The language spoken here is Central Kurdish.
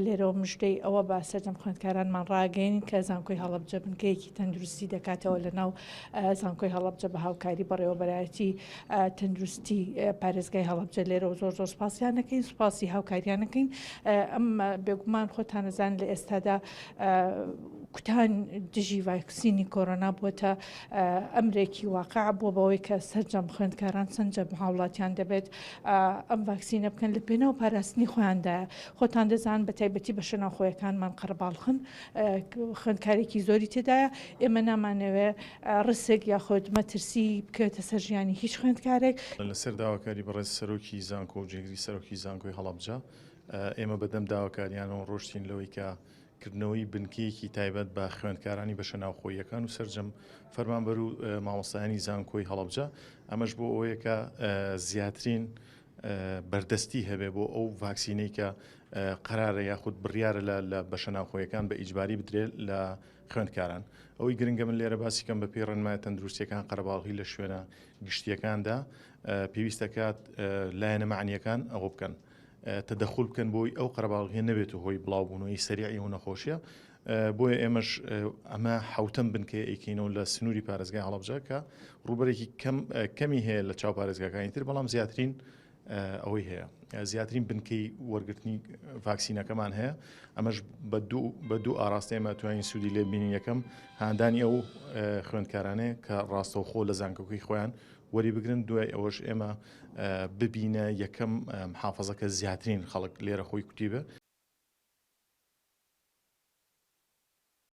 لێرەوە مژدەی ئەوە بە سەرجەم خوێندکارانمان ڕاگەیەنین کە زانکۆی هەڵەبجە بنکەیەکی تەندروستی دەکاتەوە لە ناو زانکۆی هەڵەبجە بە هاوکاری بەڕێوەبەرایەتی تەندروستی پارێزگای هەڵەبجە. لێرەوە زۆر زۆر سوپاسیان دەکەین، سوپاسی هاوکاریان دەکەین. ئەم بێگومان خۆتانەزان لە ئێستادا کوتان دژی ڤاکسینی کۆرۆنا بووەتە ئەمرێکی واقع بووە بەوەی کە سەرجەم خوێندکاران سەرجەم هاوڵاتیان دەبێت ئەم ڤاکسینە بکەن لە پێناو پاراستنی خۆیاندایە. خۆتان دەزان بە تایبەتی بەشە ناوخۆیەکانمان قەرەباڵخن، خوێندکارێکی زۆری تێدایە، ئێمە نامانەوێ ڕسک یاخود مەترسی بکەوێتە سەر ژیانی هیچ خوێندکارێک. لەسەر داواکاری بەڕێز سەرۆکی زانکۆ و جێگری سەرۆکی زانکۆی هەڵەبجە، ئێمە بەدەم داواکاریانەوە ڕۆشتین لەوەی کە کردنەوەی بنکەیەکی تایبەت بە خوێندکارانی بەشە ناوخۆییەکان و سەرجەم فەرمانبەر و مامۆستایانی زانکۆی هەڵەبجە، ئەمەش بۆ ئەوەیە کە زیاترین بەردەستی هەبێ بۆ ئەو ڤاکسینەی کە قەرارە یاخود بڕیارە لە بەشە ناوخۆیەکان بە ئیجباری بدرێت لە خوێندکاران. ئەوەی گرنگە من لێرە باسی کەم بە پێی ڕێنمایە تەندروستیەکان قەرەباڵغی لە شوێنە گشتیەکاندا پێویستەکات لایەنە مەعنیەکان ئەوە بکەن تەدەخول بکەن بۆی ئەو قەرەباڵغیە نەبێت و هۆی بڵاوبوونەوەی سەریعی و نەخۆشیە. بۆیە ئێمەش ئەمە حوتەم بنکەیە ئەیکەینەوە لە سنووری پارێزگای هەڵەبجە کە ڕووبەرێکی کەم کەمی هەیە لە چاو پارێزگاکانی تر، بەڵام زیاترین ئەوەی هەیە زیاترین بنکەی وەرگرتنی ڤاکسینەکەمان هەیە. ئەمەش بە دوو ئاراستە ئێمە توانین سوودی لێ بینین. یەکەم هاندانی ئەو خوێندکارانەیە کە ڕاستەوخۆ لە زانکۆکەی خۆیان وەری بگرن، دوای ئەوەش ئێمە ببینە یەکەم محافظەکە زیاترین خەڵک لێرە خۆی کوتی بێ.